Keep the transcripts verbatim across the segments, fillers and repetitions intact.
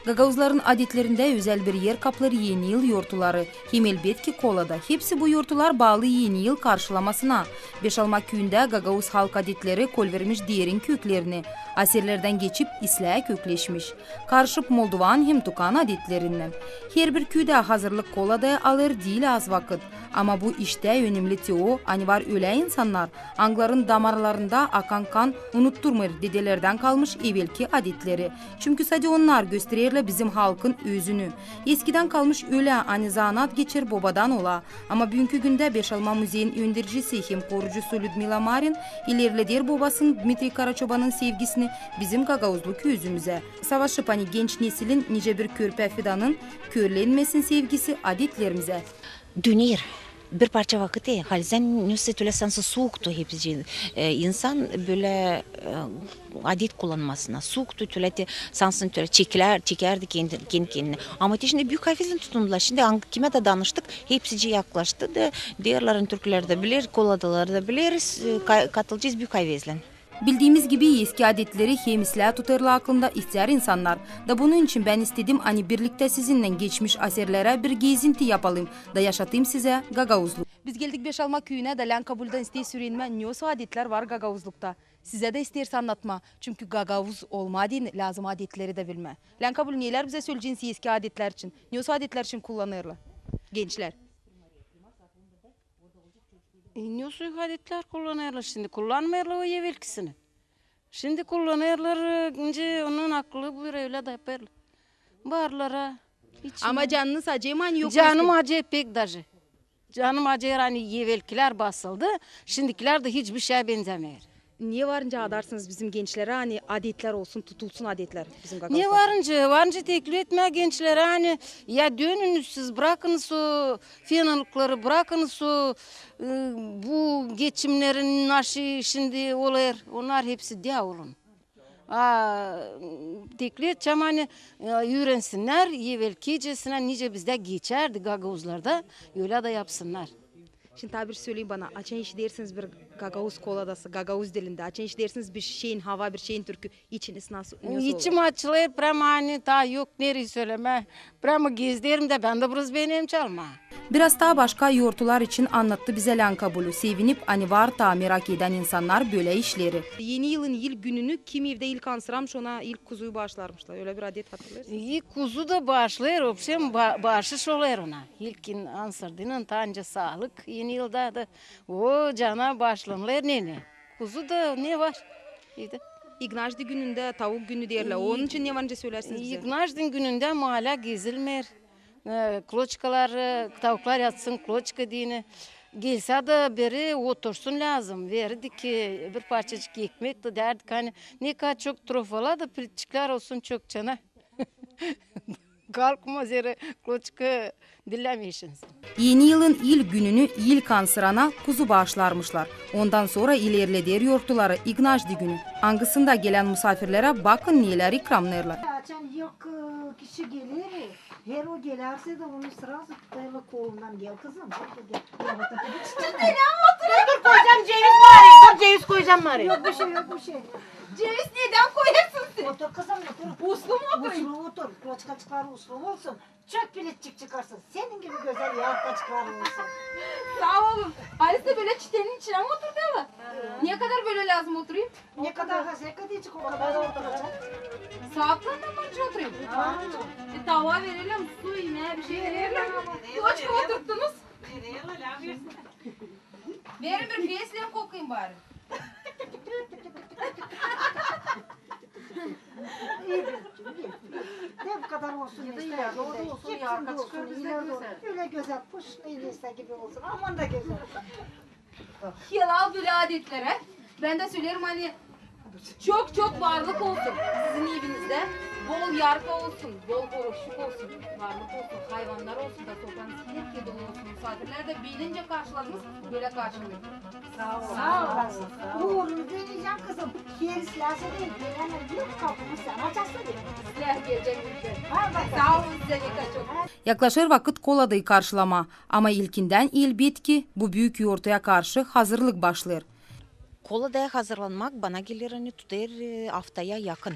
Gagauzların adetlerindä özäl bir er kaplêêr Eni yıl yortuları, hem elbetki Kolada. Hepsi bu yortular baalı Eni yıl karşılamasına. Beşalma küüyündä gagauz halk adetleri kolvermiş derin köklerini, aserlerdän geçip islää kökleşmiş, karışıp moldovan hem tukan adetlerindän. Herbir küüdä hazırlık Koladaya alêr diil az vakıt. Ama bu iştä önemli te o, ani var ölä insannar, angıların damarlarında akan kan unutturmêêr dedelerdän kalmış evelki adetleri. Çünkü sade onnar göstererlär bizim halkın özünü. Eskidän kalmış ölä, ani zanaat geçer bobadan ola. Ama büünkü gündä Beşalma muzeyin öndercisi hem korucusu Lüdmila Marin ilerleder bobasının Dmitriy Karaçobanın sevgisini bizim gagauzluk özümüzä. Savaşıp, ani genç nesilin nicä bir körpä fidanın körlenmesin sevgisi adetlerimizä. Döner. Bir parça vakıt, e, halizdän, ne se tölä sansın suuktu hepsi, e, insan bölä, e, adet kullanmasına. Suuktu tölä te sansın tölä çekilär, çekärdi kendi, kendi kendinä. Ama te şindi büük havezlän tutundular. Şindi ang-, kimä dä danıştık, hepsicii yaklaştı da, deerlär, türkülär dä biler, koladalılar da bileriz, e, ka-, katılacez büük havezlän. Bildiimiz gibi, eski adetleri hem islää tutêrlar aklında ihtär insannar. Da bunun için bän istedim, ani birliktä sizinnän geçmiş aserlerä bir gezinti yapalım da yaşatayım sizä gagauzluğu. Biz geldik Beşalma küüyünä da Län Kabuldan isteeriz üürenmää, ne o adetler var gagauzlukta. Sizä dä isteeriz annatmaa, çünkü gagauz olmaa deyni lääzım adetleri dä bilmää. Län Kabul, nelär bizä söleyeceniz eski adetlär için? Ne o adetlär şindi kullanêrlar gençlär? E, ne o adetler kullanêrlar şindi? Kullanmêêrlar o evelkisini. Şindi kullanêrlar, e, nicä ondan akıllı bir evlä da yapêrlar. Barlara. Ama canınız acêêr mı, ani yok? Canım acêêr pek daje. Canım acêêr, ani evelkilär basıldı, şindikilär dä hiç bir şeye benzemeer. Ne var nicä adarsınız bizim gençlerä, ani adetlär olsun, tutulsun adetlär bizim gagauzlarda? Ne var nicä, var nicä teklif etmää gençlerä, ani ya dönünüz siz, brakınız o fenalıkları, brakınız o, e, bu geçimnerin naşı şindi olêr, onnar hepsi dä olun. A, teklif edecäm, ani, e, üürensinnär evelkicesinä, nicä bizdä geçärdi gagauzlarda, ölä dä yapsınnar. Şindi taa bir söleyim bana, açan işidersiniz bir gagauz koladası, gagauz dilindä, açan işidersiniz bir şeyin hava, bir şeyin türkü, içiniz nasıl, nasıl olêr? İçim açılêr, präma ani taa yok nereyi sölemää. Präma gezderim dä, bän dä biraz beenerim çalmaa. Biraz taa başka yortular için annattı bizä Län Kabulü, sevinip, ani var taa merak edän insannar bölä işleri. Eni yılın ilk gününü kim evdä ilk ansıramış, ona ilk kuzuyu baaşlarmışlar. Ölä bir adet hatırlêêrsınız? İlk kuzu da baaşlêêr, vopşem ba-, baaşış olêr ona. İlkin ansırdıynan taa nicä saalık, Eni yılda da o cana baaşlanêr nene. Kuzu da ne var evdä? İgnaşdi günündä, tavuk günü deerlär. Onun için ne var nicä söleersiniz bizä? İgnaşdin günündä maalä gezilmeer. E, kloçkalar, e, tavuklar yatsın kloçka deyni. Gelse dä beri otursun lääzım. Verdi ki bir parçacık ekmek da derdik, ani ne kadar çok trofala da pliçiklär olsun çok cana. Kalkmaz erä kloçka dilemeyişin. Eni yılın ilk gününü ilk ansırana kuzu baaşlarmışlar. Ondan sora ilerleder yortuları İgnaşdi günü, angısında gelän musaafirlerä bakın nelär ikramnêêrlar. Açan yok, e, kişi geler, e, her o gelärsä dä onu srazu tutêrlar kolundan, gel kızım, gel, gel, gel. Otur, koyacam ceviz var, dur, ceviz koyacam var. Yok bir şey, yok bir şey. Ceviz nedän koyêrsın sän? Otur kızım, otur. Uslu mu oturayım? Uslu otur, kloçkaçıklar uslu olsun. Çok pliçik çıkarsın. Senin gibi gözäl yaakkaçıklar olsun. Saa olun. Halizdä bölä çitenin içinä mi oturêrlar? Ne kadar bölä lääzım oturayım? Ne kadar hazır edecek, o kadar da oturacak. Saatlardan mı oturayım? E, tava verelim, su, imää, bir şey verelim. Kloçka oturttunuz. Verin bir peslem kokayım bari. İyi, iyi. Ne bu kadar olsun, ileride olsun, ileride olsun. Ölä gözäl, pışnı ilisa gibi olsun. Aman da gözäl. Helal bölä adetlerä. Bän dä söleerim, ani çok-çok varlık olsun sizin evinizdä. Bol yarka olsun, bol horozçuk olsun, varlık olsun, hayvannar olsun da, sofranız hep dolu olsun. Musaafirleri dä benincä karşıladınız, bölä karşılayın. Saa olun. Saa olasın. Uurunu deneyecäm, kızım. Herisi lääzım değil, gelän yok, kapımı sän açasın diye. Sizlär gelecek bizä. Saa olun sizä, ne kadar çok. Yaklaşêr vakıt koladayı karşılamaa, ama ilkindän, elbetki, bu büük yortuya karşı hazırlık başlêêr. Koladaya hazırlanmak, bana geler, ani tutêr, e, aftaya yakın.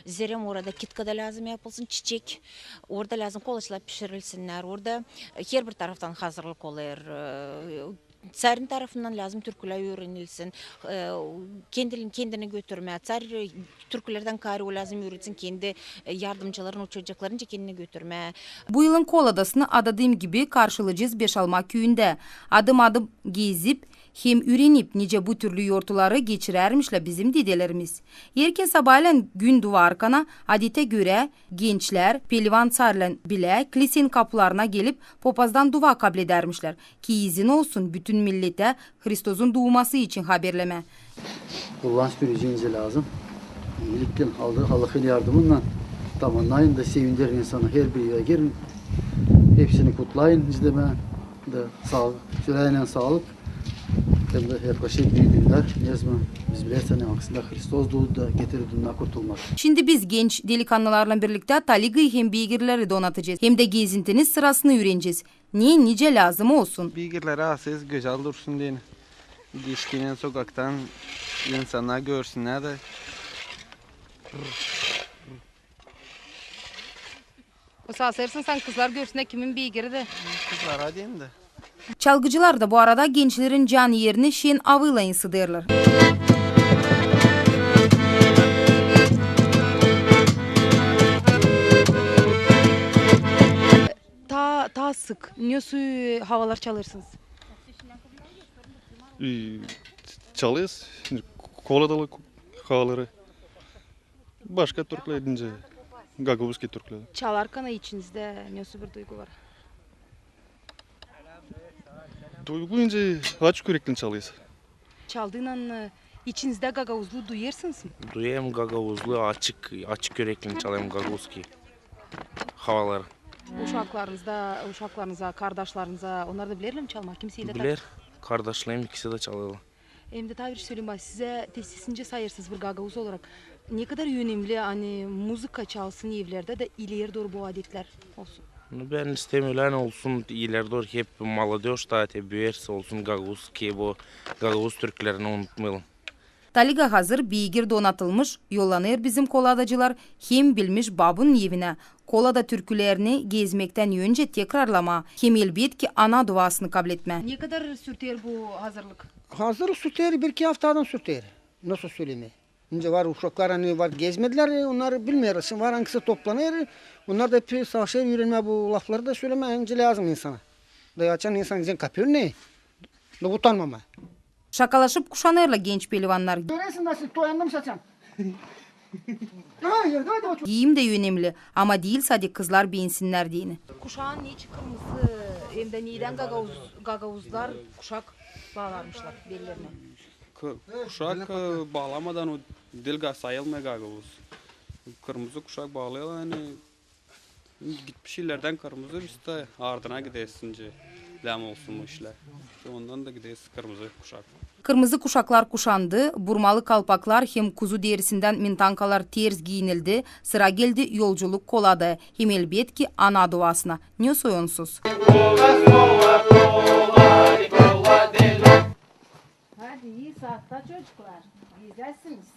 Zerä orada kitka da lääzım yapılsın, çiçek. Orada lääzım kolaçlar pişirilsinnär. Orada herbir taraftan hazırlık olêr. E, Ţarin tarafından lääzım türkülär üürenilsin. E, kendini, kendini götürmää. Ţar türkülerdän kaarä o lääzım üüretsin kendi, e, yardımcıların, o çocuklarınca kendini götürmää. Bu yılın Koladasını, adadığım gibi, karşılayacez Beşalma küüyündä. Adım-adım gezip hem üürenip, nicä bu türlü yortuları geçirärmişlär bizim dedelerimiz. Erken sabaylän gün duvarkana, adetä görä, gençlär, Pelivan Ţarlan bilä, kliseyin kapularına gelip, popazdan dua kabledärmişlär, ki izin olsun bütün milletä Hristozun duuması için haberlemää. Kullan süpürücü nicä lääzım. İilikten, Allahın yardımınnan tamannayın da sevindirin insanı. Herbir evä girin. Hepsini kutlayın, nicä dä, da saalık, süreyä saalık. Hem dä herkeşä büük günnär, ne zaman biz bilersän, angısında Hristos duudu da getirdi dünnä kurtulmak. Şindi biz genç delikannılarlan birliktä taligayı hem beygirleri donatacez, hem dä gezintinin sırasını üürenecez, ne nicä lääzım olsun. Beygirleri asêrız, gözäl dursun deyni. Geçkennän sokaktan insannar görsünnär dä. Osa asêrsın sän, kızlar görsünnär, kimin beygiri dä. Kızlara deyni dä. Çalgıcılar da bu arada gençlerin can erini şen avıylan sıdêrlar. Taa, taa sık ne soy havalar çalêrsınız? E, çalêrız, koladalı havaları. Başka türkülär deyni, gagauzskiy türkülär. Çalarkana içinizdä ne soy bir duygu var? Duygu deyni açık ürekten çalêrız. Çaldıynan, e, içinizdä gagauzluu duyêrsınız mı? Duyêrım gagauzluu açık, açık ürekten çalêrım gagauzskiy havaları. Uşaklarınıza, uşaklarınıza, kardaşlarınıza, onnar da bilerlär mi çalmaa? Kimsey dä tat- Biler, kardaşlarım ikisi dä çalêrlar. Hem dä taa bir şey söleyim, sizä, te siz nicä sayêrsınız bir gagauz olarak, ne kadar önemli, ani muzıka çalsın evlerdä dä ileri dooru bu adetlär olsun? Nu, bän isteerim ölän olsun ileri dooru, hep молодёжь da, te büyürsä, olsun gagauz, ki bu gagauz türkülerini unutmayalım. Taliga hazır, beygir donatılmış, yollanêr bizim koladacılar hem bilmiş babunun evinä. Kolada türkülerini gezmektän öncä tekrarlamaa hem, elbetki, ana duasını kabletmää. Ne kadar sürter bu hazırlık? Hazırlık sürter, bir-iki aftadan sürter. Nasıl sölemää? Nicä var uşaklar, ani var gezmedilär, onnar bilmeerlär. Şindi var, angısı toplanêr, onnar da pek savaşêr üürenmää bu lafları da sölemää, nicä lääzım insana. Da açan insan gidecän kapıyı önünä, da utanmamaa. Şakalaşıp kuşanêrlar genç pelivannarı. Görersiniz, nasıl toyandım saçan. Giiyim dä önemli, ama diil sade kızlar beensinnär deyni. Kuşaan neçin kırmızı, hem dä neydän gagauz, gagauzlar kuşak baalarmışlar bellerinä? Kı-, kuşak, e, baalamadan o diil ga-, sayılmêêr gagauz. Kırmızı kuşak baalêêrlar, ani gitmiş illerdän kırmızı, biz dä ardına gideriz nicä lääzım olsun bu işlär. İştä ondan da gideriz kırmızı kuşak. Kırmızı kuşaklar kuşandı, burmalı kalpaklar hem kuzu derisindän mintankalar ters giiyinildi, sıra geldi yolculuk kolada hem, elbetki, ana duasına. Ne soy onsuz? Hadi, ii saatta, çocuklar, gezäsiniz.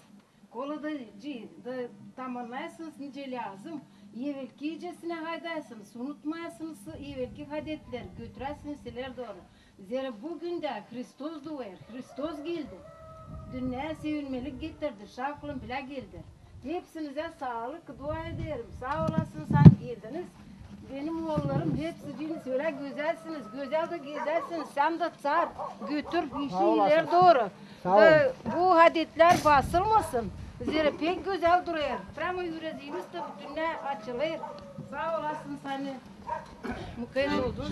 Kolada, ci-, da tamannayasınız nicä lääzım. Evelkicesinä haydaysınız, unutmayasınız evelki adetlär, götüräsiniz ileri dooru. Zerä bu gündä Hristos duêr, Hristos geldi. Dünneyä sevinmelik getirdi, şaklım bilä geldi. Hepsinizä saalık, dua ederim. Saa olasınız, ani geldiniz. Benim oollarım hepsiciniz ölä gözälsiniz, gözäl dä gezärsiniz. Sän dä, Ţar, götür işi ileri dooru. Da bu adetlär basılmasın. Zerä pek gözäl durêr. Прямо üüreziimiz dä bütünnä açılêr. Saa olasınız, ani mukayyet oldunuz.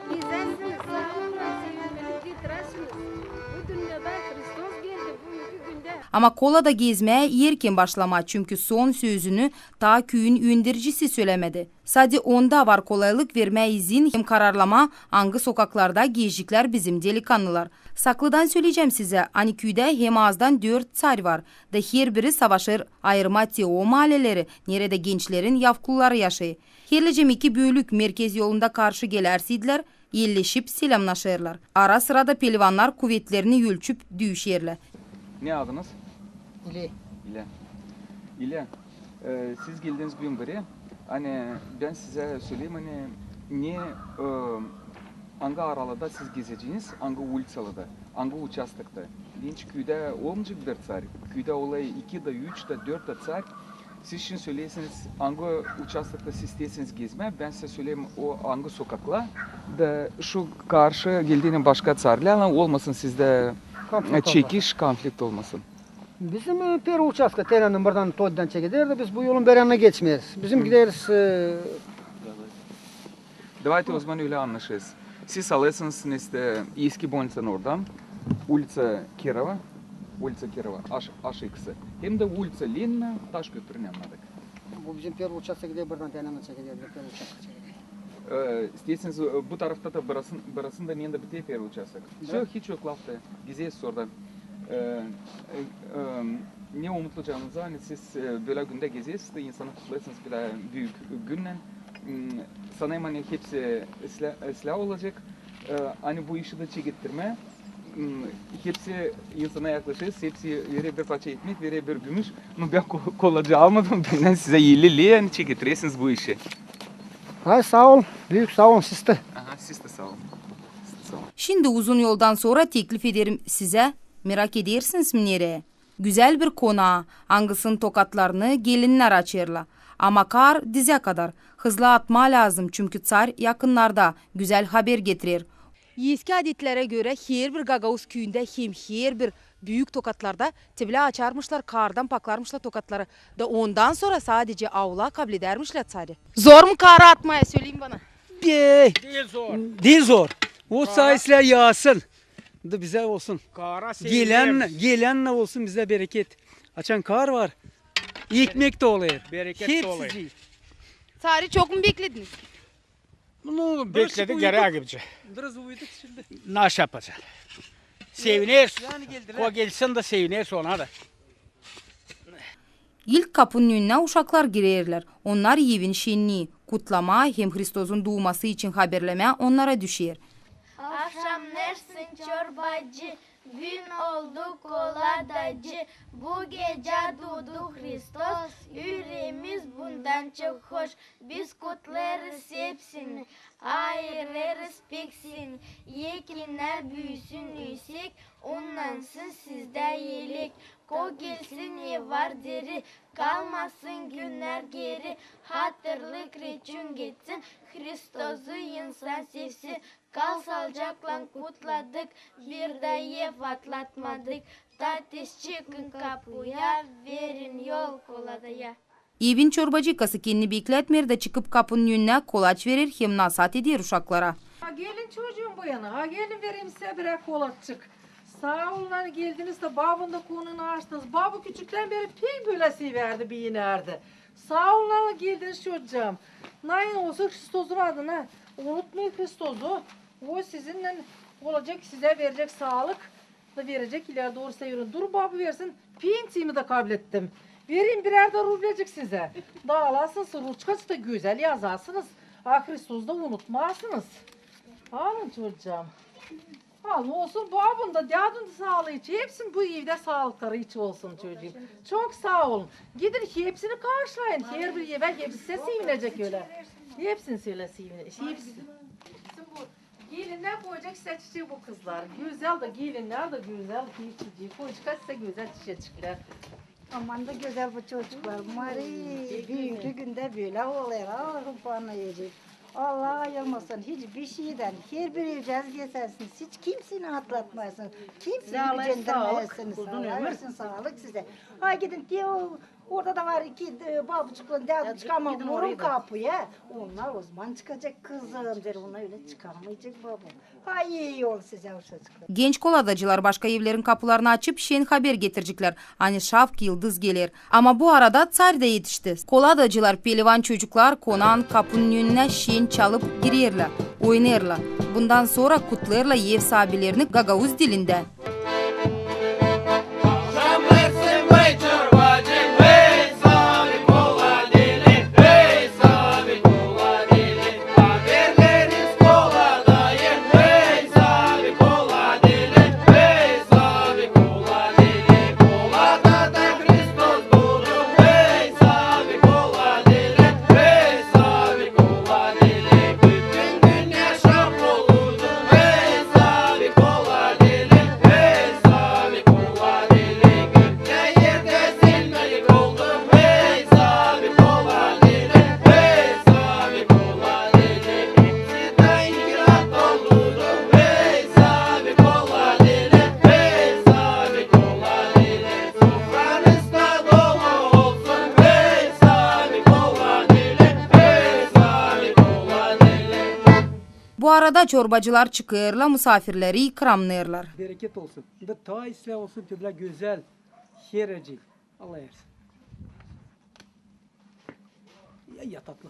Gezäsiniz, saalıklan sevinmelik getiräsiniz. Bu dünnedä Hristos geldi, büünkü gündä. Ama Kolada gezmää erken başlamaa, çünkü son sözünü taa küüyün öndercisi sölämedi. Sade onda var kolaylık vermää izin hem kararlamaa, angı sokaklarda gezeceklär bizim delikannılar. Saklıdan söleyecäm sizä, ani küüdä hem azdan dört ţarı var, da herbiri savaşêr ayırmaa te o maaleleri, neredä gençlerin yavkulları yaşêêr. Herlicem iki bölük merkez yolunda karşı gelärseydilär, elleşip selâmnaşêrlar. Ara-sıra da pelivannar kuvetlerini ölçüp düüşerlär. Ne adınız? İlä. İlä. İlä, e, siz geldiniz büün buraya. Ani bän sizä söleyim, ani ne, e, angı aralarda siz gezeceniz, angı uliţalarda, angı uçastokta. Deyni küüdä olmayacek bir ţar, küüdä olêr iki da, üç da, dört da ţar. Siz şindi söleersiniz, angı uçastokta siz isteersiniz gezmää, bän sizä söleyim, o angı sokaklar. Da şu karşı geldiynän başka ţarlarlan olmasın sizdä, e, çekiş, konflikt olmasın. Bizim, e, pervi uçastka, tenännän buradan Todidan çekeder da biz bu yolun börenin geçmeeriz. Bizim gideriz, e, Davayte o zaman ölä annaşêrız. Siz alêrsınız, nesä, eski bolniţanın oradan, uliţa Kirova, uliţa Kirova, aş-, aşaması, hem dä uliţa Lenina, taş köprünün yanınnadık. Bu bizim pervi uçastka gider buradan, tenännän çekeder, bizim pervi uçastka çekeder. E, isteerseniz, e, bu tarafta da burasın-, burasında mendä biter pervi uçastok. Всё, hiç yok lafta, gezeriz oradan. E, e, e, ne umutlu canıma, ani siz, e, bölä gündä gezersiniz da insanı kutlêêrsınız bölä büük günnän. M, sanêrım, ani hepsi islää, islää olacek. E, ani bu işi dä çekettirmää. M, hepsi insana yaklaşêr, hepsi verer bir parça ekmek, verer bir gümüş. Nu, bän ko-, kolayca almadım, bendän sizä elli ley, ani çekettirersiniz bu işi. Ay, saa ol, büük saa ol, siz dä. Aha, siz dä saa olun. Siz dä saa olun. Şindi uzun yoldan sora teklif ederim sizä, merak edersiniz mi nereyä? Gözäl bir konaa, angısının tokatlarını gelinnär açêrlar. Ama kar dizä kadar. Hızlı atmaa lääzım, çünkü ţar yakınnarda, gözäl haber getirer. Eski adetlerä görä, herbir gagauz küüyündä hem herbir büük tokatlarda te bölä açarmışlar, kardan paklarmışlar tokatları. Da ondan sora sadece aula kabledärmişlär ţarı. Zor mu karı atmaa, söleyin bana? Diil. Diil zor. Diil zor. O saa islää yaasın. Da bizä olsun. Gelän, gelän dä olsun bizä bereket. Açan kar var, ekmek dä olêr. Bereket dä olêr. Hepsi. Ţarı çok mu beklediniz? Nu, bekledik, gereer gibicä. Biraz uyuduk şindi. Naşey yapacez? Sevineriz. O gelsin dä sevineriz ona da. İlk kapunun önünä uşaklar girerlär. Onnar evin şennii, kutlamaa hem Hristozun duuması için haberlemää onnara düşer. Avşamnersın, çorbacı, gün oldu koladacı. Bu gecä duudu Hristos, üreemiz bundan çok hoş. Biz kutlêêrız hepsini, ayırêrız pek seni. Ekinnär büüsün üüsek, unnansın sizdä elek. Ko gelsin ne var diri, kalmasın günnär geri. Hatırlı Kreçun geçsin, Hristozu insan sevsin. Kal saalıcaklan, kutladık, bir dä ev atlatmadık. Tatis çıkın kapuya, verin yol koladaya. Evin çorbacıkası kendini beklätmeer da çıkıp kapunun önünä kolaç verer hem nasat eder uşaklara. A, gelin çocuum bu yana, a, gelin vereyim sizä birär kolaççık. Saa olun, ani geldiniz dä babun da konunu açtınız. Babu küçüktän beri pek bölä sevärdi, beenärdi. Saa olun, ani geldiniz çocuum. Nayın olsun Hristozun adına. Unutmayın Hristozu. O sizinnän olacek, sizä verecek saalık da verecek ileri dooru seyrin. Dur, babu versin, pensiyamı da kablettim. Vereyim birär dä rublecik sizä. Da alasınız ruçkaçı da gözäl yazasınız. A Hristozu da unutmazsınız. Alın çocuum. Al, olsun, babun da, dädun da saalıı için, hepsinin bu evdä saalıkları için olsun çocuum. Çok saa olun. Gidin hepsini karşılayın. Herbir evä, hepsi sizä sevinecek ölä. Hepsini sizä sevinecek. Hepsi. Gelinnär koyacek sizä çiçek bu kızlar. Gözäl dä, gelinnär dä gözäl, hiç çiçek. Koyacek sizä gözäl çiçeçiklär. Aman da gözäl bu çocuklar. Mari, büünkü gündä bölä olêr. Allahım bana ecik. Allah ayırmasın hiçbir şeydän. Herbir evcäz geçersiniz. Hiç kimsini atlatmayasınız. Kimsini gücendirmeyesiniz. Uzun ömür. Allah versin saalık sizä. Ay gidin, te o Orada da var iki, e, babuçuklan, däduçuk, ama vurun kapuya. Onnar o zaman çıkacek, kızım, der, onnar ölä çıkamayacek, babu. Ay, ol sizä, uşacıklar. Genç koladacılar başka evlerin kapularını açıp şen haber getireceklär, ani şafk yıldız geler. Ama bu arada țar da etişti. Koladacılar, pelivan çocuklar konaan kapunun önünä şen çalıp girerlär, oynêêrlar. Bundan sora kutlêêrlar ev saabilerini gagauz dilindä. Bu arada çorbacılar çıkêrlar, musaafirleri ikramnêêrlar. Bereket olsun. Da taa islää olsun, te bölä gözäl, hercik. Allah versin. Ya, ya tatlı.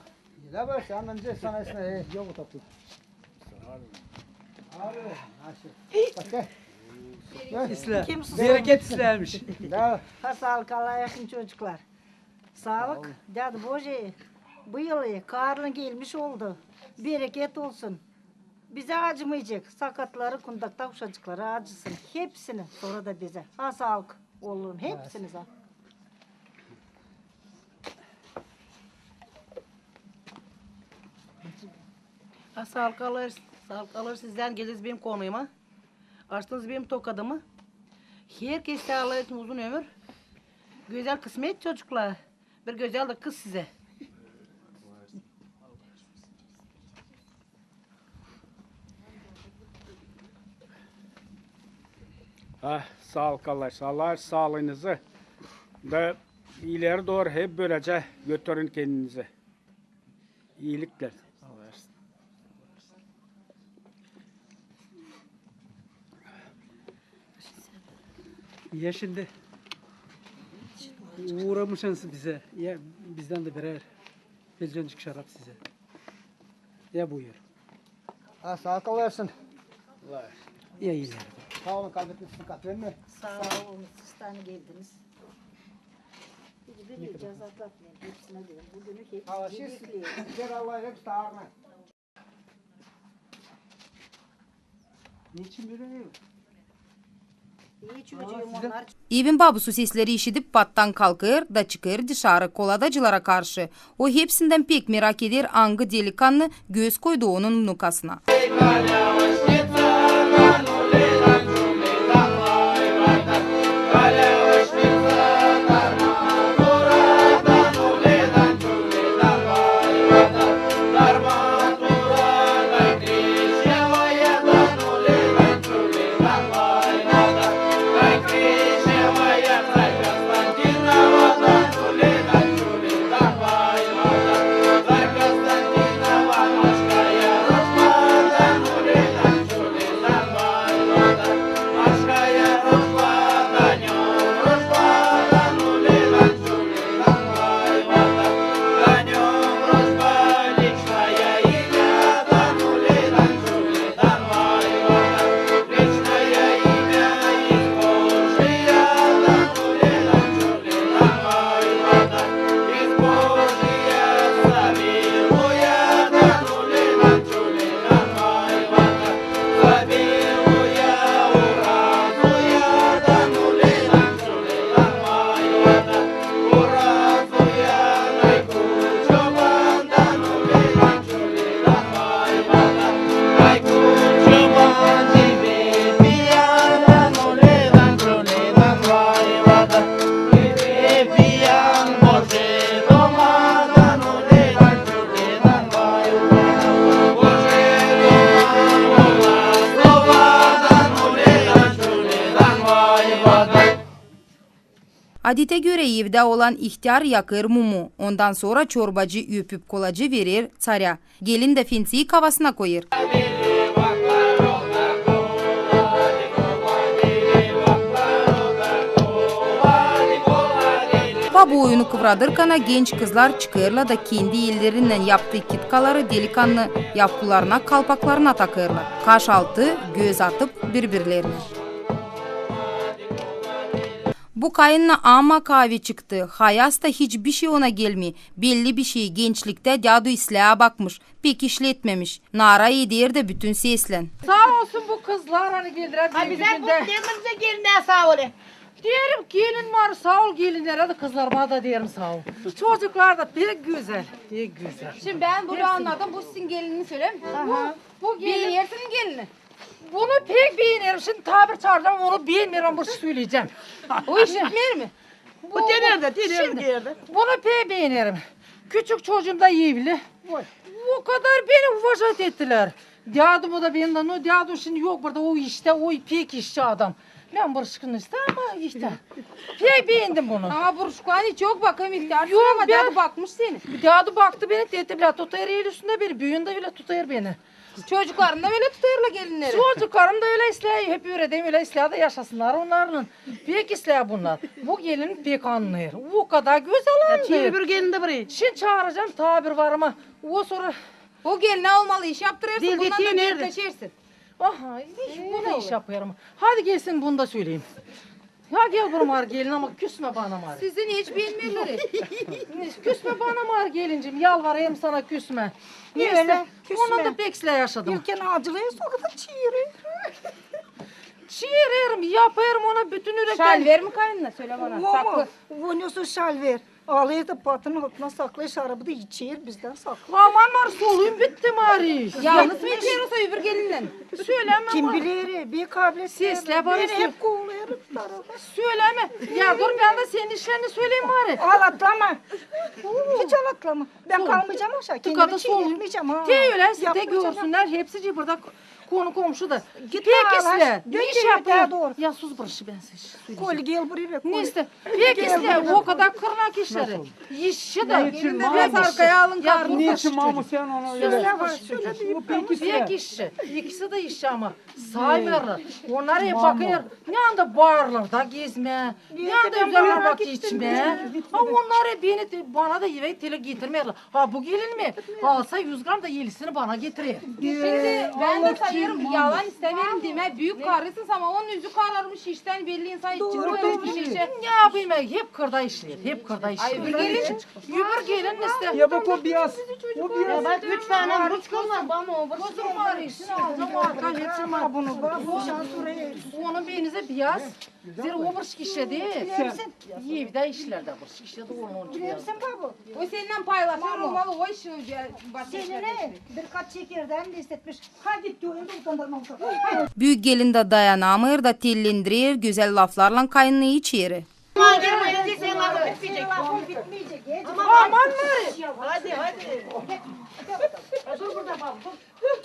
Ya bak, sen önce sana islää, e. Ya bu tatlı. Abi, nasıl? Bak, e. İslää. Bereket isläämiş. Da. Ha, saalık, Allaha yakın çocuklar. Saalık, dädu Bože, bu yıl, e, karlı gelmiş oldu. Bereket olsun. Bizä acımayacek, sakatları, kundakta uşacıkları acısın. Hepsini, sora da bizä. Ha, saalık, oolum, hepsiniz ha. Ha, saalık alêr, saalık alêr sizdän, geldiniz benim konuyuma. Açtınız benim tokadımı. Herkez saalık, uzun ömür. Gözäl kısmet, çocuklar. Bir gözäl dä kız sizä. Ha, saalık, Allaha, Allaha saalıınızı da ileri dooru hep bölecä götürün kendinizi. İilikler. Ya şindi uuramışsınız bizä, ya bizdän dä birär filcancık şarap sizä. Ya buyur. Ha, saalık, Allaha versin. Ya ileri. Saa olun, kaybetmesin, katlanma. Saa olun, siz dä geldiniz. Biz bilmeyecez, atlatmayın. Hepsinä deyin. Bu günü hep bekleyin. Sizlär Allaha hep saarına. Evin babusu sesleri işidip pattan kalkêr da çıkêr dışarı koladacılara karşı. O hepsindän pek merak eder, angı delikanlı göz koydu onun vnukasına. Adetä görä evdä olan ihtär yakêr mumu, ondan sora çorbacı öpüp kolacı verer ţarä. Gelin dä fensii kafasına koyêr. Va bu oyunu kıvradırkana genç kızlar çıkêrlar da kendi ellerinnän yaptıı kitkaları delikannı yafkularına, kalpaklarına takêrlar. Kaş altı göz atıp biri-birlerinä. Bu kayınna amma kaavi çıktı. Hayasta hiç bişey ona gelmeer. Belli bişey, gençliktä dädu islää bakmış, pek işletmemiş. Naara eder dä bütün seslän. Saa olsun bu kızlar, ani geldiler. Ha, bizim bizä bu gün dä. Demin bizä gelin dä saa olsun. Deerim, gelin var, saa ol gelinnerä dä, kızlarıma da deerim saa ol. Çocuklar da pek gözäl, pek gözäl. Şindi bän bunu annadım, bu sizin gelininiz, ölä mi? Aha. Bu, bu gelin. Beğenersiniz gelini. Bunu pek beenerim. Şindi taa bir çaaracam, onu beenmeerim, bir şey söleyecäm. O işitmeer mi? Bu, bu dener dä, dener, şindi dener dä. Bunu pek beenerim. Küçük çocuum da evli. Oy. O kadar beni уважать ettilär. Dädumı da bendän, no, dädu şindi yok burada, o iştä, o pek işçi adam. Bän buruşkun isteerim, ama ihtär. Pek beendim bunu. Ama buruşkun hiç yok, bakayım, ihtär. Yok, ama bän dädu bakmış seni. Dädu baktı beni, dedi, bilä, tutêr el üstündä beni, büün dä ölä tutêr beni. Çocuklarını da ölä tutêrlar gelinleri. Çocuklarım da ölä islää, hep üüredeyim, ölä islää dä yaşasınnar onnarlan. Pek islää bunnar. Bu gelin pek annêêr. O kadar gözäl annêêr. Çiili bir gelin dä burayı. Şindi çaaracam taa bir varımı. O sora... O gelinä olmalı iş yaptırêrsın, bundan da dertleşersin. Aha, iş, bunu iş yapêrım. Hadi gelsin, bunu da söleyim. Ya gel bura, Mari gelin, ama küsmä bana, Mari. Sizi hiç beenmeerlär. Küsmä bana, Mari gelincim, yalvarêrım sana, küsmä. Neysä, küsmä. Onunnan da pek islää yaşadım. İlkin acılêêrsın, o kadar çiireer. Çiireerim, yapêrım ona bütün ürekten. Şalver mi kayınına, sölä bana, saklı. O mu? O ne olsun şalver? Alêr dä patının altına saklêêr, şarabı da içer, bizdän saklêêr. Aman, Mari, soluyum bitti, Mari. Yalnız mı içer olsa öbür gelinnän? Sölämä. Kim biler, bir kablet. Seslä bana. Bän hep kovalêêrım tarafı. Sölämä. Ya dur, bän dä senin işlerini söleyim, Mari. Alatlama. Hiç alatlama. Bän kalmayacam aşaa. Kendimi çiiretmeyecäm, ha. Te ölä, te görsünnär hepsi burada. Konu-komşu da. Pek islää. Ne iş yapêr? Ya sus, bir şey bän size söleyecäm. Koli, gel buraya, be, Koli. Neysä, pek islää, o kadar kırnak işleri. İşçi dä. Biraz arkaya alın karnını. Neçin, mamu, sän ona ölä? Pek işçi. İkisi dä işçi, ama saymêêrlar. Onnar hep bakêr, ne anda barlarda gezmää, ne anda üzerlär bak içmää. Ha, onnar hep beni, bana da evä telä getirmeerlär. Ha, bu gelin mi? Alsa üz gram da elisini bana getirer. Şindi bän dä sayêrım, yalan istämeerim demää, büük karısın, ama onun üzü kararmış iştän belli, insan için. Dooru, dooru. Ne yapayım bän, hep kırda işleer, hep kırda işleer. Ay, öbür gelin, öbür gelin islää. Ya bak, o beyaz, o beyaz. Ya bak, üç tane buruşkun var, bana o buruşkun var. Kuzum var, işin alacak, alacak, hepsi var. Bunu bak, bu şanslı. Onun benizi beyaz. Zerä o bir işlär dä. Evdä işlär dä bir işlär dä, onun, onun için. Bilersin, baba. O sennän paylaşır olmalı, o işi başka işlär. Seninä birkaç çekerdän dä istetmiş. Hadi, dön dä utandırma. Büük gelin dä dayanamêêr da tellendirer gözäl laflarlan kayınını içeri. Aman, Mari. Hadi, hadi. Dur burada, baba, dur.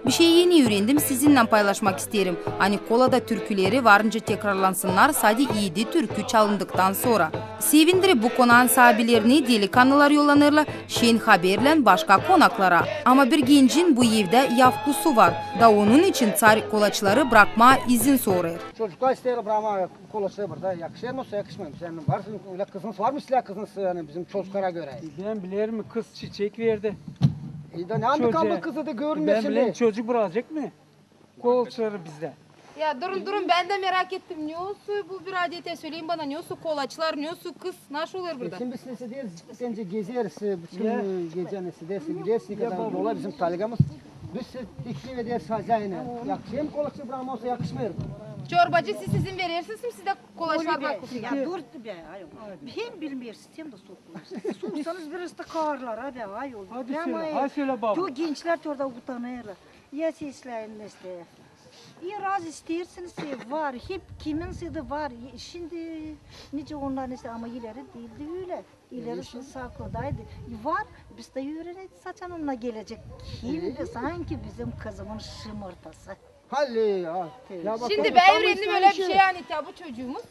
Bir şey eni üürendim, sizinnän paylaşmak isteerim. Ani Kolada türküleri varınca tekrarlansınnar, sade edi türkü çalındıktan sora. Sevindirer bu konaan saabilerini, delikannılar yollanêrlar şen haberlän başka konaklara. Ama bir gencin bu evdä yafkusu var. Da onun için ţar kolaçları brakmaa izin sorêr. Çocuklar isteer brakmaa kolaçları burada. Yakışêr mı, yakışmêêr mı? Sän varsın, ölä kızınız var mı, islää kızınız, ani bizim çocuklara görä? Bän bilerim, kız çiçek verdi. E da ne anda kaldı kızı da görünmesin. Bän bilerim, çocuk brakacek mı kolaçları bizdä? Ya durun, durun, bän dä merak ettim. Ne olsun bu bir adet, ya söleyin bana, ne olsun kolaçlar, ne olsun kız, nasıl olêr burada? E, şindi biz neysä deyeriz, sence gezeriz, e, bütün, e, gecä neysä deyeriz, bileriz ne kadar dolar bizim taligamız. Biz sizi teklif ederiz hozayinä. Yakışêr mı kolaçı brakmaa, yoksa yakışmêêr mı? Çorbacı, siz izin verersiniz mi, siz dä kolaçlar brakasınız? Ya dur be ayol. Hem bilmeersin, hem dä sokuyorsun. Sorsanız biraz da karılara be ayol. Hadi sölä, hadi sölä, baba. Çok gençlär orada utanêrlar. Ya sesleyin neysä. E, razı isteersiniz, e, var. Hep kiminsä dä var. E, şindi nicä onnar neysä, ama ileri diildi ölä. İleri saklıdaydı. E, var. Biz dä üürenecez, saçan onnar gelecek. Hem dä sanki bizim kızımın şımırtısı. Hadi ya. Ya bak, şindi bän üürendim ölä bir şey, ani te bu çocuumuz.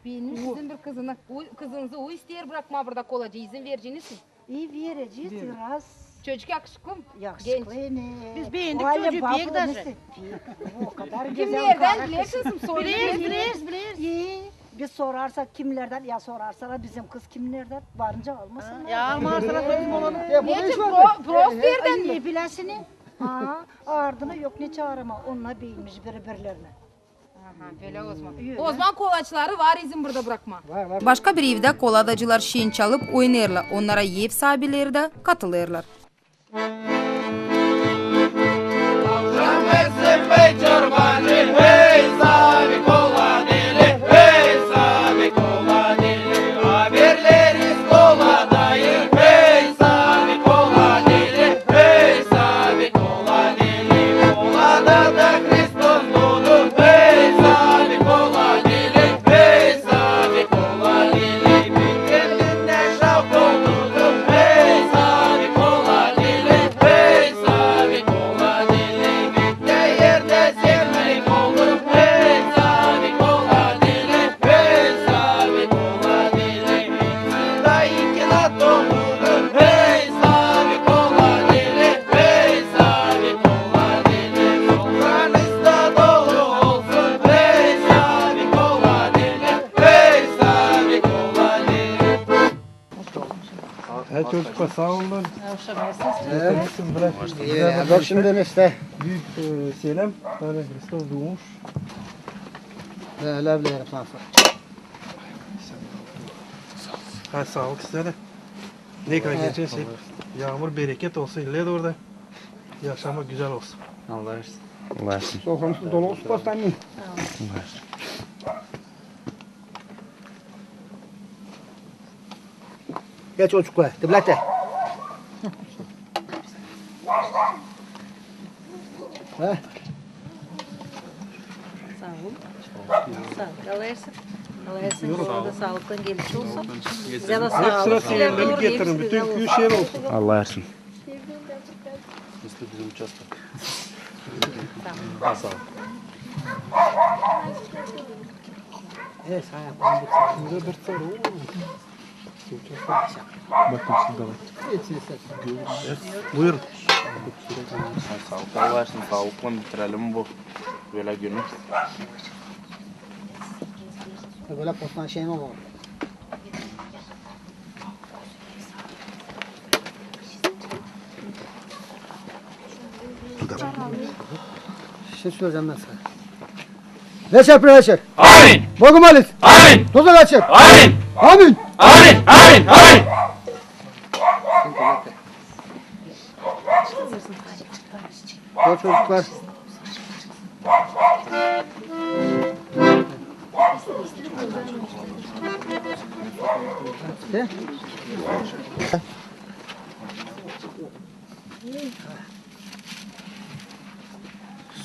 Benim sizin bir kızını, u-, kızınızı u isteer brakmaa burada kolaca, izin vereceniz mi? İi, verecez biraz. Çocuk yakışıklı mı? Yakışıklı. Genç. Biz beendik çocuuu pek daşı. O kadar gözäl. Kimnerdän bilersiniz mi? Bileriz, bileriz, bileriz. İi, biz sorarsak kimnerdän, ya sorarsalar bizim kız kimnerdän, varınca almasınnar. Ya almazsalar da bizim olanı. Neçin, pro-, prost erdän mi? Ne bilesini? Ha, ardına yok ne çaarama, onnar beğenmiş biri-birlerinä. Aha, bölä o zaman. O zaman kolaçları var izin burada brakmaa. Var, var. Başka bir evdä koladacılar şen çalıp oynêêrlar, onnara ev saabileri dä katılêrlar. Hadi çocuklar, saa olun. Bak şimdi işte. Büük, e, selam. Hadi Hristos duumuş. Öyle bilerim, saa ol. Ha, saalık sizä dä. Ne kadar geçer şey. Yaamur bereket olsun, illä dä orada. Yaşamak gözäl olsun. Allah razı olsun. Allah razı olsun. Soframız dolu olsun, postanı. Geç çocuklar, tıblete. Ha? Saa olun. Saa olun. Allah'a emanet. Allah'a emanet. Saalıktan gelişi olsun. Bizä dä saalık. Bütün küüyü şeer olsun. Allah'a emanet. Bizim uçastak. Tamam. Saa olun. Burada bir soru. Bakın şurada var. Buyurun. Saa olun, saalıktan bitirelim bu bölä günü. Bölä postan şey mi bu? Şey söleyecäm bän sana. Veşer, preveşer. Amin. Bogu molit. Amin. Toza kaçer. Amin. Amin. Amin. Amin. Amin. Bol çocuklar.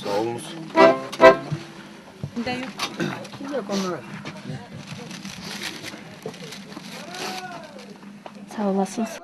Saa olun. Saa olasınız.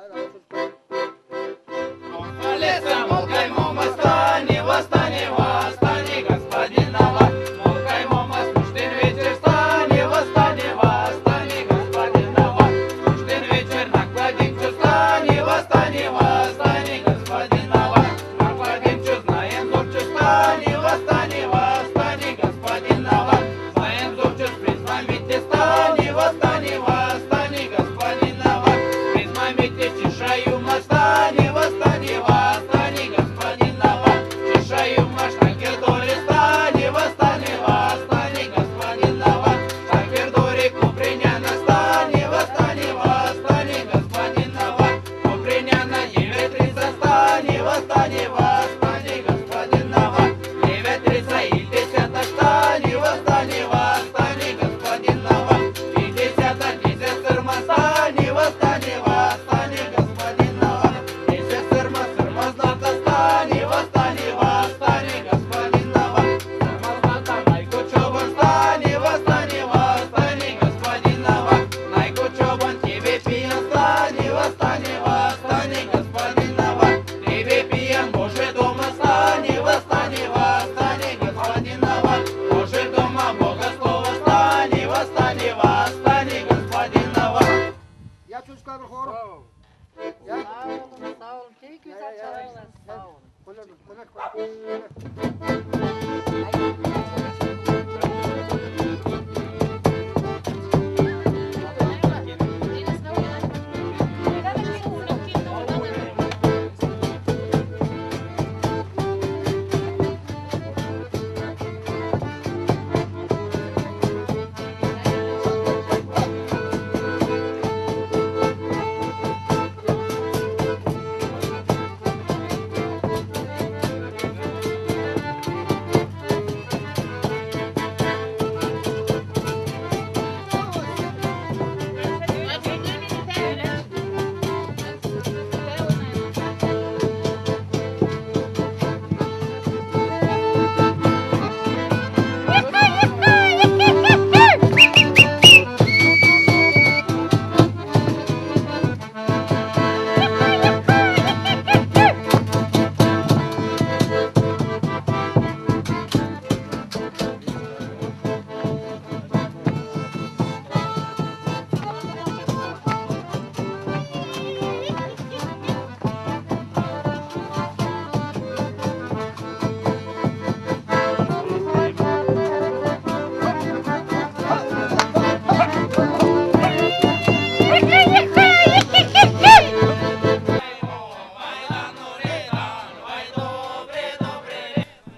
Sağ olun, sağ olun. Pek gözäl çalêrsınız. Sağ olun.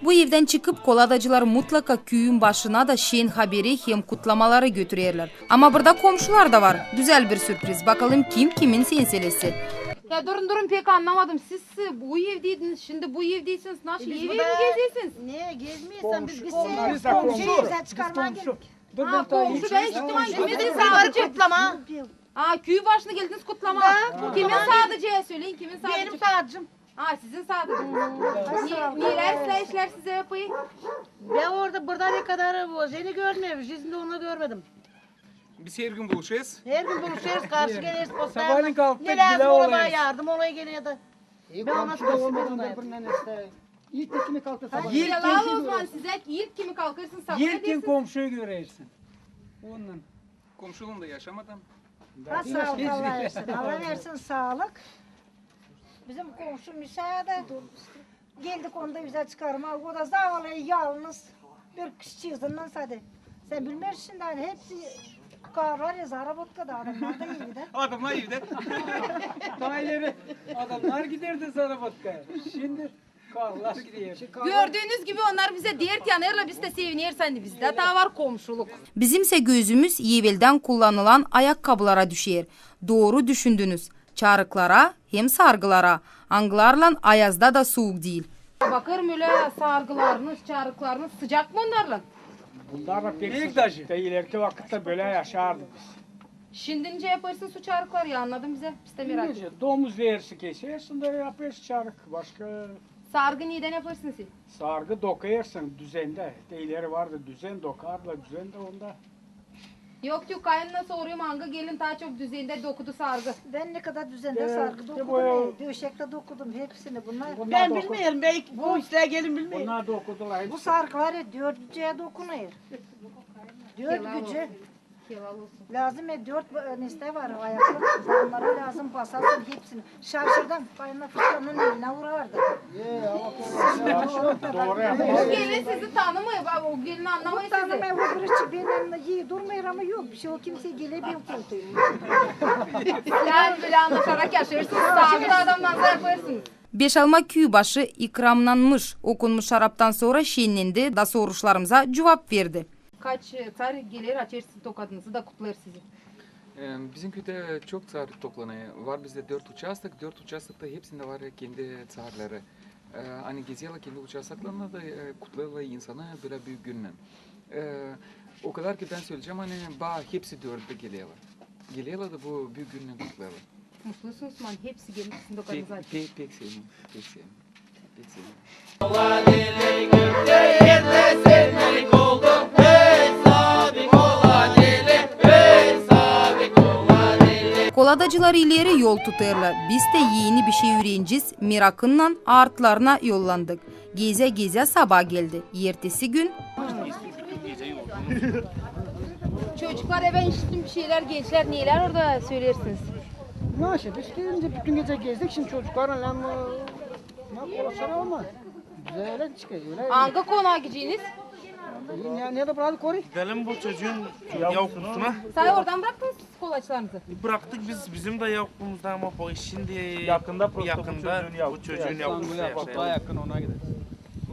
Bu evdän çıkıp, koladacılar mutlaka küüyün başına da şen haberi hem kutlamaları götürerlär. Ama burada komşular da var. Gözäl bir sürpriz. Bakalım, kim kimin senselesi. Ya durun, durun, pek annamadım. Siz bu evdeydiniz, şindi bu evdeysiniz. Naşı ev ev mi gezersiniz? Ne, gezmeyiz, biz, biz komşu. Bizä çıkarmaa geldik. Ha, komşu, bän işittim, hangi bizä kutlama. Aa, küü başını geldiniz kutlama. Kimin sadıcı, söleyin, kimin sadıcı? Benim sadıcım. Aa, sizin sadıcınız. Ne, nelär işlär sizä yapêr? Bän orada, burada ne kadar, o, seni görmedim, jiznimdä onu görmedim. Biz her gün buluşêrız. Her gün buluşêrız, karşı geleriz, sabaalän kalktık, nelär lääzım olêr, yardım olêr genä dä. Bän ona spasiba. İlk kimi kalkırsın sabaalän. Helal olsun sizä, ilk kimi kalkırsın sabaalän. İlk kimi komşuyu görersin. Ondan. Komşuluun da yaşamadan. Ha, saalık, Allah versin. Allah versin saalık. Bizim komşu Mişa da geldik, onu da bizä çıkarmaa. O da zavallı, yalnız. Bir kızçıızınnan sade. Sän bilmeersin şindi, ani hepsi karılar ya zarabotkada, adamnar da evdä. Adamnar evdä. Taa ileri adamnar giderdi zarabotkaya. Şindi Gördüünüz gibi, onnar bizä dert yanêrlar, biz dä sevineriz, ani bizdä taa var komşuluk. Bizimsä gözümüz eveldän kullanılan ayakkabılara düşer. Dooru düşündünüz. Çarıklara hem sargılara, angılarlan ayazda da suuk diil. Bakêrım, ölä sargılarınız, çarıklarınız, sıcak mı onnarlan? Bunnar da pek sıcak. Te ileriki vakıtta bölä yaşardık biz. Şindi nicä yapêrsınız o çarıkları, ya, annadın bizä, biz dä merak ettik. Domuz derisi kesersin da yapêrsın çarık, başka. Sargı nedän yapêrsınız siz? Sargı dokêrsın düzendä. Te ileri vardı düzen, dokardılar düzendä onda. Yok, yok, kayınına sorêrım, angı gelin taa çok düzendä dokudu sargı. Bän ne kadar düzendä sargı dokudum, döşek dä dokudum, hepsini bunnar. Bän bilmeerim, bän bu işlär gelin bilmeerim. Bunnar dokudular hepsi. Bu sargılar dört cücää dokunêr. Dört cücää. Lääzım, e, dört, e, neste var, ayaklı. Onnara lääzım basarsın hepsini. Şarşırdan payına fıçanın elinä urardı. O gelin sizi tanımêêr, bak, o gelin annamêêr sizi. Tanımêêr, o bir şey, bän annayım, durmêêr, ama yok bir şey, o kimsey gelä bän koltuum. Lääzım bölä annaşarak yaşêêrsınız, saadık adamnardan yapêrsınız. Beşalma küübaşı ikramlanmış, okunmuş şaraptan sora şennendi da soruşlarımıza cuvap verdi. Kaç, e, țarı geler, açêrsınız tokadınızı da kutlêêr sizi? E, bizim küüdä çok țarı toklanêr. Var bizdä dört uçastok, dört uçastokta hepsindä var kendi țarları. E, ani gezerlär kendi uçastoklarında da, e, kutlêêrlar insanı bölä büük günnän. E, o kadar ki bän söleyecäm, ani ba hepsi dördü dä gelelär. Gelelär da bu büük günnän kutlêêrlar. Mutlusunuz mu, ani hepsi gelip sizin tokadınızı açêr? Pek, pek sevindim, pek sevindim. Koladacılar ileri yol tutêrlar. Biz dä eni bir şey üürenecez merakınnan artlarına yollandık. Gezä-gezä sabaa geldi. Ertesi gün. Çocuklar, e, bän işittim bir şeylär, gençlär, nelär orada söleersiniz? Naşe, biz gelince bütün gece gezdik, şimdi çocuklarla lan, e, ne konuşalım ama bize öyle çıkıyor, öyle. Angı konaa gideceniz? Ne, ne de burada koru? Gidelim bu çocuun yavuklusuna. Say oradan bıraktınız kolaçlarınızı. Bıraktık biz, bizim de yavuklumuzda, ama bu şimdi yakında, prosto bu çocuun yavuklusu yaşayacak. Daha yakın ona gideriz.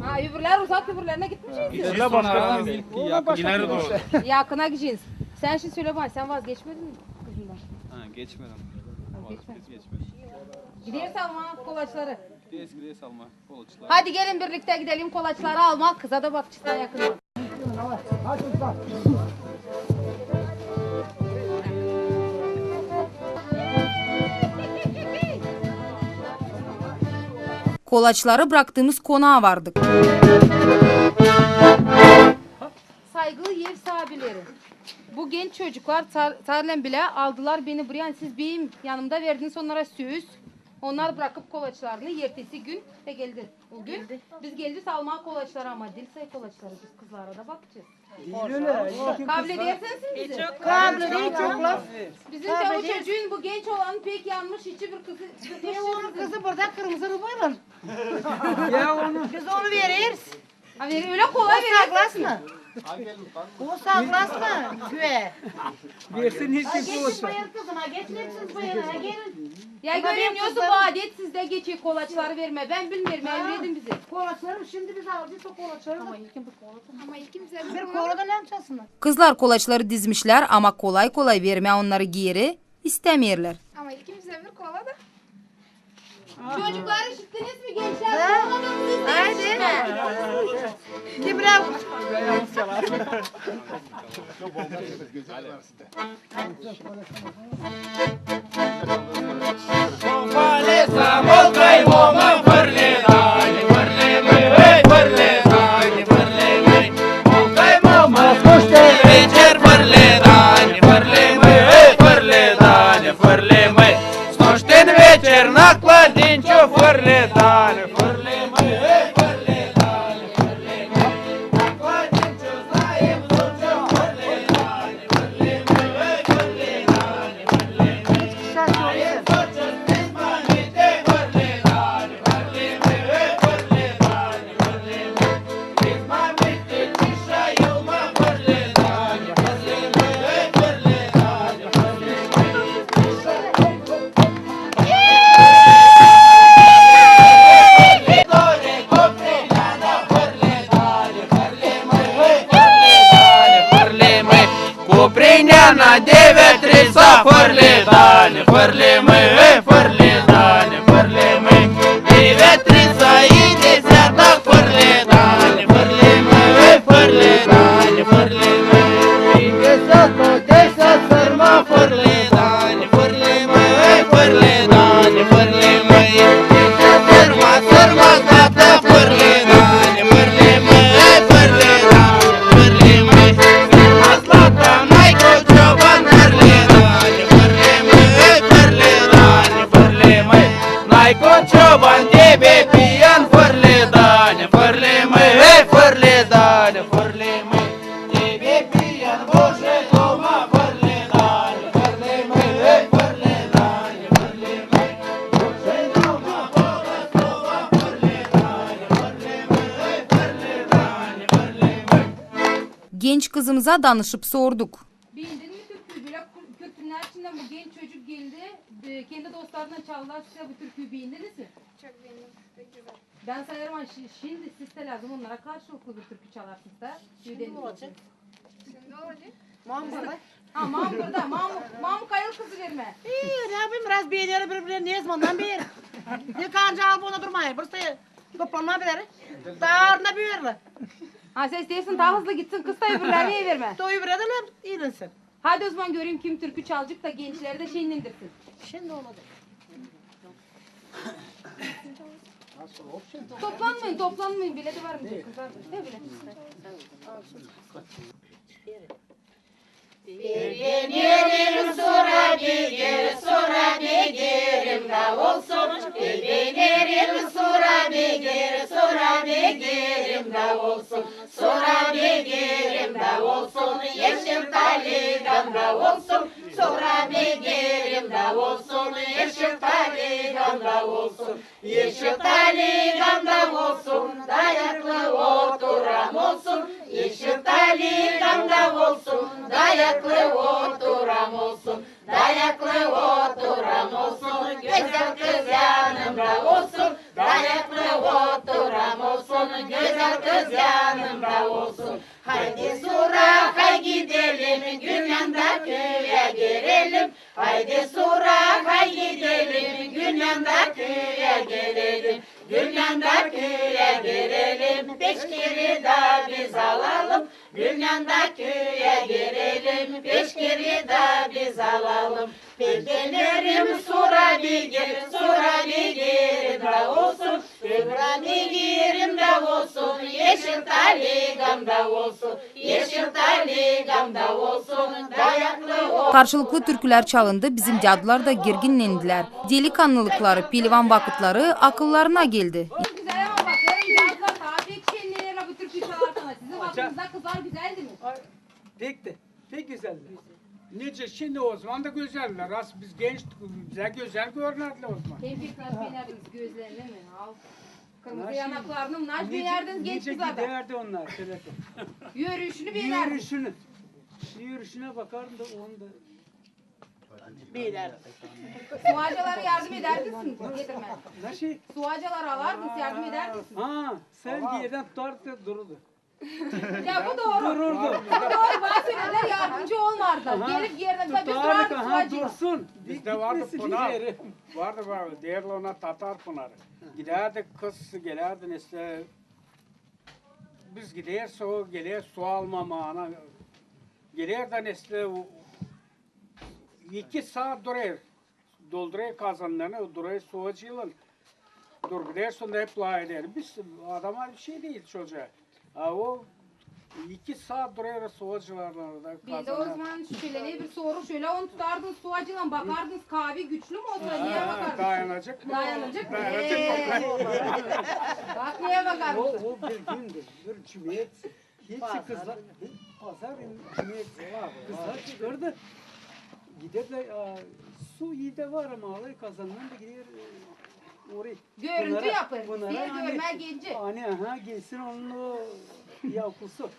Ha, öbürler uzak, öbürlerine gitmeyeceksin. Öbürler başka. İleri doğru. Yakına gideceksin. Sen şimdi söyle bana, sen vazgeçmedin mi kızından? Ha, geçmedim. Vazgeçmedim. Gideriz almaa kolaçları. Gideriz, gideriz almaa kolaçları. Hadi gelin birlikte gidelim kolaçları almaa. Kıza da bakacez daha yakından. Kolaçları bıraktıımız konaa vardık. Saygılı ev saabileri, bu genç çocuklar tar-, tarlan bile aldılar beni buraya. Siz benim yanımda verdiniz onnara söz. Onnar bırakıp kolaçlarını, ertesi gün da geldi. O gün biz geldik almaa kolaçları, ama diil say kolaçları, biz kızlara da bakacez. Kabul edersiniz mi bizi? Kabul ederim, çok laf. Bizim de bu çocuun, bu genç olanın pek yanmış, içi bir kızı. E, onun kızı burada kırmızı rubaylan. Ya onu. Biz onu vereriz. Ha, verir, öyle kolay verersin. O saglasna. O saglasna. Versin, ne için olsun. Geçin bu yana, kızım, ha, geçin hepsiniz bu yana, ha, gelin. Ya, görün, ne olsun, bu adet sizdä geçer kolaçları vermää. Bän bilmeerim, öyle dedin bizä. Kolaçları, şimdi biz alacez o kolaçları. Ama ilkin bir kola. Ama ilkin bizä bir kola da ne yapacasınız? Kızlar kolaçları dizmişlär, ama kolay-kolay vermää onnarı geeri istämeerlär. Ama ilkin bizä bir kola da. Çocuklar, işittiniz mi, gençlär? Ha? Kola da sizdä. Haydi. Kim bravo? Kuprinena de vetrisa, fărlidani, fărlimăi, fărlidani, fărlimăi. De vetrisa i de seata, fărlidani, fărlimăi, fărlidani, fărlimăi. I de seata, de seata, sărma, fărlidani, fărlimăi, fărlidani, fărlimăi. De seata, sărma, sărma, tata, fărlidani, fărlimăi, fărlidani. Fărlimăi, sărma, slata, nai cu cioban, fărlidani, fărlimăi, fărlidani, fărlimăi. Nai cu cioban, de pe pian, fărlidani, fărlimăi, fărlidani, fărlimăi. De pe pian, Bože, doma, fărlidani, fărlimăi, fărlidani, fărlimăi. Bože, doma, Bože, doma, fărlidani, fărlimăi, fărlidani, fărlimăi. Genç kızımıza danışıp sorduk. Beendin mi türküyü? Bölä kü-, kürtünün içindän bu genç çocuk geldi, e, kendi dostlarınnan çaldılar sizä bu türküyü. Beendiniz mi? Çok beendim. Pek gözäl. Bän sayêrım, şi-, şindi siz dä lääzım onnara karşılıklı bir türkü çalarsınız da. Şindi olacek. Şindi olacek. Mam burada. Ha, mam burada. Mam, mam kayıl kızı vermää. İi, ne yapayım, biraz beener biri-birini, ne zamandan beeri. Ne kanca al, buna durmay. Burası toplanma birer. Taarına birer. Ha, sän isteersin, taa hızlı gitsin kız da öbürlerä vermää. Da öbürlerä dä iilensin. Hadi o zaman göreyim, kim türkü çalacek da gençleri dä şenlendirsin. Şindi olacek. Toplanmayın, toplanmayın. Bölä dä var mı kızlar? Ne bölä? Bebenerim, sora begerim, sora begerim da olsun. Bebenerim, sora begerim, sora begerim da olsun. Sora Begerim da olsun, eşit taligam da olsun. Sora begerim da olsun, eşit taligam da olsun. Eşit taligam da olsun, dayaklı oturam olsun. Eşit taligam da olsun, dayaklı oturam olsun. Dayaklı oturam olsun, gözäl kız yanımda olsun. Dayaklı oturam olsun, gözäl kız yanımda olsun. Haydi Sora, hay gidelim, Gündän dä küüyä gelelim. Haydi Sora, hay gidelim, Gündän dä küüyä gelelim. Gündän dä küüyä gelelim, peşkiri dä biz alalım. Gündän dä küüyä gelelim, peşkiri dä biz alalım. Begerim, Sora begerim, Sora begerim da olsun. Sora begerim da olsun, eşit taligam da olsun. Eşit taligam da olsun, dayaklı olsun. Karşılıklı türkülär çalındı, bizim dädular da girginnendilär. Delikannılıkları, pelivan vakıtları akıllarına geldi. Çok güzel ama bak, yarın yazlar daha pek şenlenirlär bu türküyü çalarsanız. Sizin vakıtınızda kızlar güzeldi mi? Pek dä, pek güzeldi. Nicä şindi, o zaman da gözeldilär. Rast biz gençtik, bizä gözäl görünärdilär o zaman. Hem pek naş begenärdiniz gözlerini mi? Al. Kırmızı yanaklarını naş begenärdiniz genç kızlarda. Nicä gidärdi onnar, şölä. Yürüyüşünü begenärdiniz. Yürüyüşünü. Yürüyüşünä bakardım da onu da begenärdim. Suacaları yardım edärdiniz mi getirmää? Naşı? Suacaları alardınız, yardım edärdiniz mi? Ha, sän bir erdän tutardın, dururdu. Ya bu dooru. Dururdu. Bu dooru, bazı sölederlär yardımcı olmardılar. Aha. Gelip erdämizä biz turardık, aha, suacı. Dursun. Bizdä vardı pınar. Vardı, vardı. Deerlär ona Tatar pınarı. Gidärdi kız, gelärdin işte. Biz gideriz, o geler su almamaa. Geler dä işte iki saat durêr. Doldurêr kazanlarını, durêr suacıylan. Dur, gider, sora hep lafeder. Biz adama bir şey diil çocuğa. A o iki saat durêr suacılarlan orada. Bendä o zaman şölä bir soru, şölä onu tutardınız suacıylan, bakardınız, kaavi güçlü mü olsa, neyä bakardınız? Dayanacek mı? Dayanacek mı? Dayanacek mı? Ee. Bak, neyä bakardınız? O, o bir gündür, bir cümeet. Hiç kızlar, pazar, cümeet, kızlar çıkardı. Gider dä, a, su iyi dä var ama alêr kazandan da gider, e, orayı. Görüntü yapêr. Seni görmää gelecek. Ani, aha, gelsin onun o yavkusu.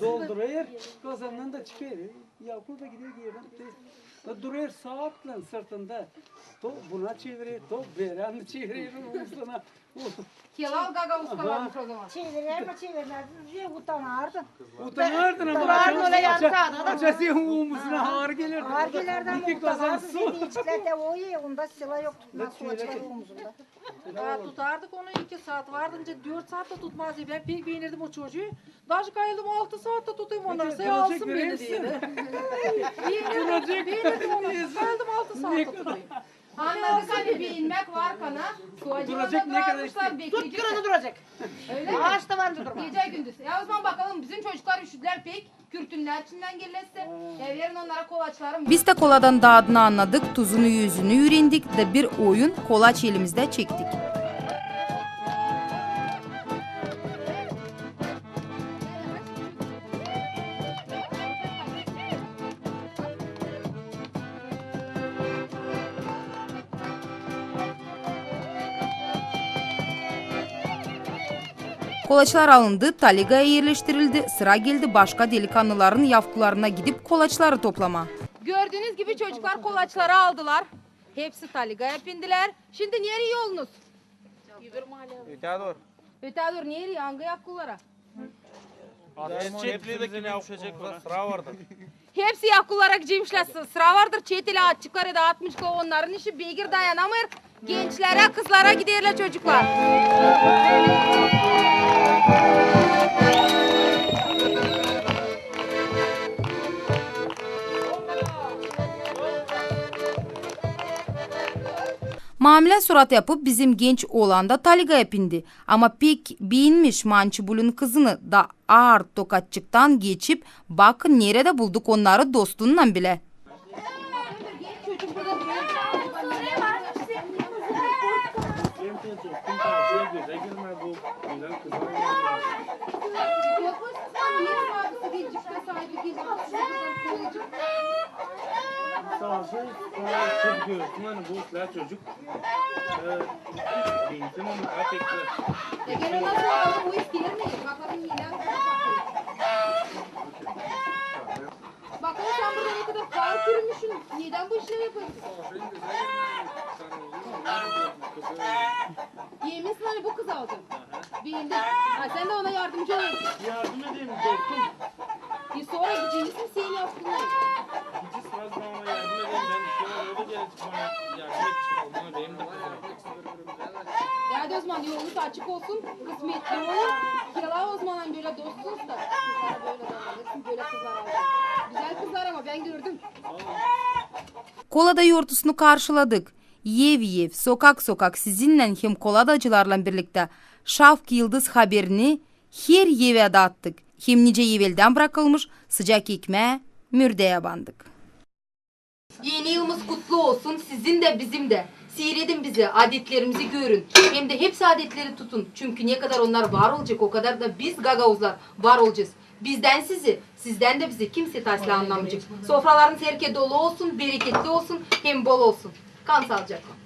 Doldurêr, kazandan da çıkêr. Yavku da gider geri. Da durêr saatlan sırtında. To buna çevirer, to beerä çevirer omuzuna. Kelal gagauska varmış o zaman. Çevirer mi, çevirmez mi? Utanardın. Utanardın ama. Durardın ölä yarım saat. Açasın omuzuna, aar gelerdi. Aar gelerdi ama utanardın. Sen de içiklerde o iyi, onda sila yok, tutmaz suacıların omuzunda. Tutardık onu iki saat, vardınca dört saat da tutmaz diye. Bän pek beenerdim o çocuyu. Daşı kayıldım, altı saat da tutayım onnarı, sän alsın beni deydi. Beenerdim, beenerdim onu. Kayıldım, altı saat da tutayım. Annadık, ani beenmäk var kana. Suacılar da durarmışlar, bekleyecek. Tut kıranı, duracek. Ölä mi? Aaş da var, durmaz. Gecä-gündüz. Ya o zaman bakalım, bizim çocuklar üşüdülär pek. Kürtünlär içindän gelirse, ya verin onnara kolaçları. Biz dä koladan dadını annadık, tuzunu-özünü üürendik da bir oyun, kolaç elimizdä çektik. Kolaçlar alındı, taligaya erleştirildi, sıra geldi başka delikannıların yavkularına gidip kolaçları toplamaa. Gördüünüz gibi, çocuklar kolaçları aldılar. Hepsi taligaya pindilär. Şindi nereyi yolunuz? Ötää dooru. Ötää dooru nereyi? Angı yavkulara? Çetli dä kim düşecek ona? Sıra vardır. Hepsi yavkulara gidecekmişlär, sı-, sıra vardır. Çeteli atçıklar ya da atmıcıklar, onnarın işi, beygir dayanamêêr. Gençlerä, kızlara giderlär çocuklar. Mamilä surat yapıp, bizim genç oolan da taligaya pindi. Ama pek beenmiş Mançibulun kızını da aar tokatçıktan geçip, bakın, neredä bulduk onnarı dostunnan bilä. Siz görsün, ani bu islää çocuk. E, benim ama kaç etti. Ya, gel, ondan sora alalım, o isteer mi? Bakalım, neylär. Bak, oğlum, sän burada ne kadar kar kürümüşün. Neden bu işleri yapıyorsun? Eminsin, ani bu kız aldı? Beğendi. Ha, sän dä ona yardımcı ol. Yardım edeyim, dostum. E, sora gideceniz mi sän yaptın? Gidecez, biraz daha ona yardım edeyim. Bän şöylä, o da gelecek bana yardım edecek. Bana benim de kızım. Ya, o zaman yolunuz açık olsun, kısmetli olun. Kela o zaman, ani bölä dostsunuz da, kızlara bölä davranırsın, bölä kızlar aldı. Gözäl kızlar ama, bän gördüm. Kolada yortusunu karşıladık. Ev-ev, sokak-sokak sizinnän hem koladacılarlan birliktä Şavk Yıldız haberini her evä daattık. Hem nicä eveldän brakılmış sıcak ekmää mürdäyä bandık. Eni yılımız kutlu olsun, sizin dä, bizim dä. Siiredin bizi, adetlerimizi görün. Hem dä hepsi adetleri tutun. Çünkü ne kadar onnar var olacek, o kadar da biz, gagauzlar, var olacez. Bizdän sizi, sizdän dä bizi kimsey taslaa annamayacek. Sofralarınız herkerä dolu olsun, bereketli olsun hem bol olsun. Kalın saalıcaklan.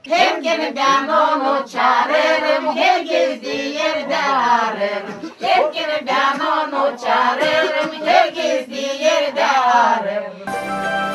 Her kerä bän onu çaarêrım, her gezdii erdä arêêrım. Her kerä bän onu çaarêrım, her gezdii erdä arêêrım.